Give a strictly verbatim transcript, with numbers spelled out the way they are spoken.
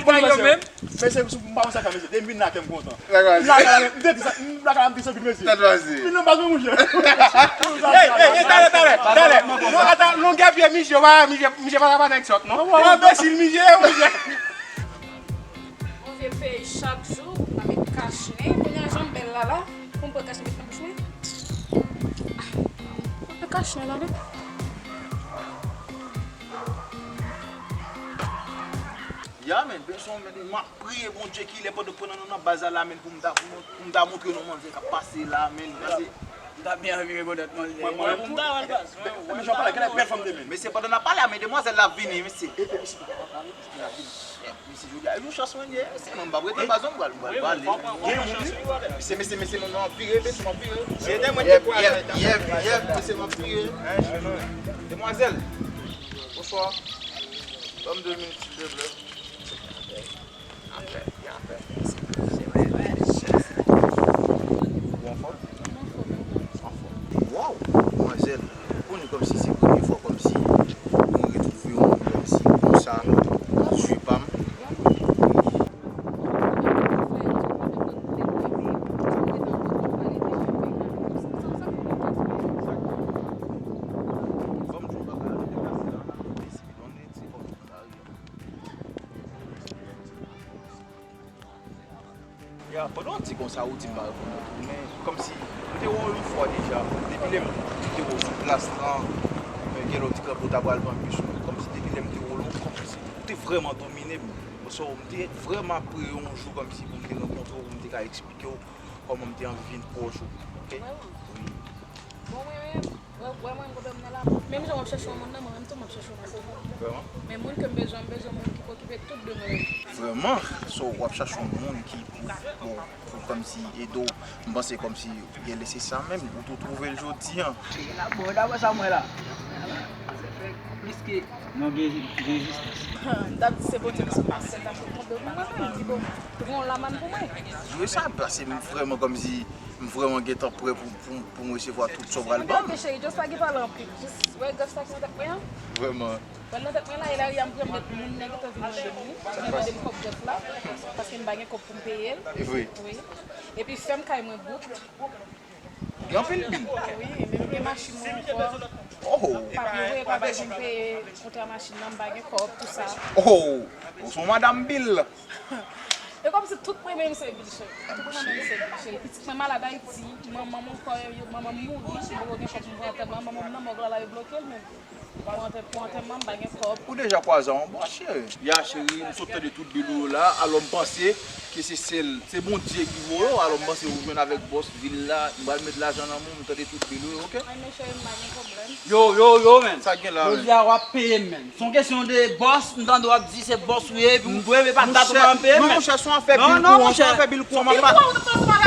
Anpil bagay yo menm. Mesye, si m pa wè sa ka, mesye, depi m vin la, kè m kontan. M lakay la, m te di sa, m lakay la, m te santi, mesye. Vin nan baz mwen, monchè. Ey, ey, ey, talè, talè, talè. Non, ata, longè pye misye, wa, misye, misye pa ka pa nèg sòt, non. Enbesil misye, monchè. Yon vye peyi chak jou, pou n ap met kach nen. Kounye a jan m bèl la la, pou m pran kach nen met nan bouch mwen. Ah, mwen pran kach nen la, wi. Ya, men, bezwen, men, m ap priye Bondye ki lè pandan pran nan, nan baz la, men, pou m ta, pou m, pou m ta montre nou manzè k ap pase la, men, pase. M ta byen anvi rekonèt manzè. Mwen, mwen, pou m ta wè l, baz. Men, men, Jean Paul, gen lè bèl fanm de men. Mesye, pandan n ap pale a, men demwazèl la ap vini, mesye. Epi, mesye, papa pale, mesye, la vini. Mesye, jodi a, yon chans mwen ye, mesye, mwen m p ap rete baz non, m pral, m pral, m pral pale. Gen moun, mesye, mesye, mesye, mwen m ap vire, mesye, m ap vire. Se de mwen te kwè a la, mesye, m ap vire. Demwazèl, bonswa. Ban m de minit, silvouplè. Afè, afè. Ou anfòm? Anfòm. Waw, demwazèl, ou konnen kòmsi se premye fwa kòmsi mwen retwouve yon moun kòmsi konsa, zye pa m. Ban m di w bagay, Ya, pandan w di konsa, ou di m pa rekonèt ou, men kòmsi, m te wè w yon fwa deja, depi lè m te wè w sou plas lan, men gen lè w te kanpe, w ta pral pran bis ou, kòmsi depi lè m te wè w, kòmsi, ou te vrèman domine m. So, m te vrèman ap priye yon jou kòmsi pou m te rankontre w, pou m te ka eksplike w kòman m te anvi vin pwòch ou, oke? Wi. Bon, mwen menm, wè, wè mwen, m konprann nan la. Menm jan w ap chèche yon moun nan, mwen menm tou, m ap chèche yon moun pou mwen. Vrèman? Men moun ke m bezwen, m bezwen moun ki pou okipe tout de mwen menm. Vrèman? So, w ap chache yon moun ki pou, pou, pou kòmsi ede w. M panse kòmsi, genlè se sa menm, ou tou twouve l jodi a. Cheri, la, bon, dabò sa m wè la. Sa fè plis ke non, gen, gen jistis. M t ap di se Bondye ki sot nan syèl la pou tonbe pou mwen menm. Di bon, pran yon lamann pou mwen. Jwe sa, paske m vrèman kòmsi M vrèman gentan prè pou, pou, pou m resevwa tout sa w pral ban m. Gade, cheri, just pa gen pale anpil. Just, wè, gòch sa ki nan tèt mwen an? Vrèman. Wè l nan tèt mwen la, e la, y a m pran met moun nan gentan vin mande m li. Li mande m kòb gòch la, paske m pa gen kòb pou m peye l. E vre? Wi. Epi fè m kay mwen goud. Gen anpil bil? Wi, men m gen machin mwen ankò. Oh! Papi voye pa bezwen peye kontra machin nan, m pa gen kòb, tout sa. Oh! Ou se yon madanm bil. E kòmsi tout mwen menm se bil, cheri. Tout mwen menm se bil, cheri. Pitit mwen malad Ayiti, manman m ankò, yo, manman m mouri, m poko gen kòb pou m pran antèman, manman m nan mòg la, la yo bloke l menm. Pou antè-, pou antèman, m pa gen kòb. Ou deja kwaze yon bòs, cheri. Ya, cheri, m sot tande tout bil ou yo la, alò m panse ke se sèl, se Bondye ki voye w, alò m panse ou jwenn avèk bòs vil la, m pral met lajan nan men w, m tande tout bil ou yo, oke? Ay, men cheri, m pa gen pwoblèm. Yo, yo, yo, men. Sa gen la, men? Jodi a w ap peye m, men. Se yon kesyon de bòs, m tande w ap di se bòs ou ye, epi ou dwe, men pa dat ou pa janm peye m, men. Non, monchè, se yon afè bil kouran, se yon afè bil kouran, m ap pa.